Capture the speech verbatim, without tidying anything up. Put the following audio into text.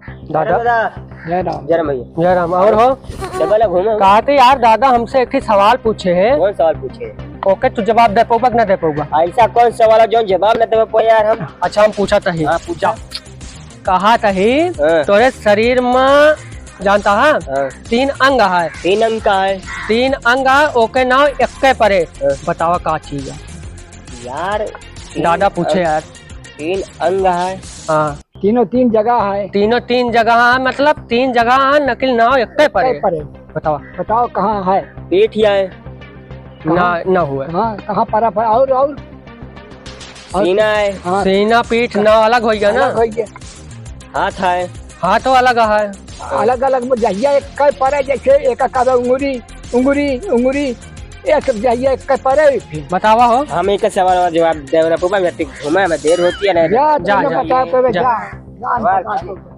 दादा। दादा। जय राम। जय राम भैया। जय राम। और हो? जंगल में घूमे हो? कहा थे यार, दादा हमसे एक ही सवाल पूछे हैं। कौन सवाल पूछे? ओके, तू जवाब दे पउबा कि ना दे पउबा? ऐसा कौन सवाल है जो जवाब ना दे पाए यार हम? अच्छा, हम पूछा तही। हाँ, पूछा। कहा तही, हाँ। तोरे शरीर में जानता है, हाँ। तीन अंग है। तीन अंग का है? तीन अंग है, ओके नाव एक्के परे। हाँ। बतावा का चीज है? यार, तीन दादा पूछे अंग, यार। तीन अंग है। हाँ। तीनों तीन जगह है। तीनों तीन जगह है, मतलब तीन जगह है, नकिल नाव एक्के परे। एक्के परे। बतावा। बताओ कहाँ है? पीठ या है। ना, कहाँ? ना हुआ। हाँ, कहाँ परा परा? और, और? और? सीना है। हाँ। सीना, पीठ, नाव अलग होइ गया ना? अलग होइ गया। हाथ है। हाथो अलग है। अलग अलग में जहिया एक्के परे, जैसे एक का उंगरी, उंगरी, उंगरी, ये सब जहिया एक्के परे फिर। बतावा हो। हम एक सवाल और जवाब देवे ना पउबा, घूमे में देर होती है ना। जा, जा, तुमने जा, बता, जा। जा, जा, बता,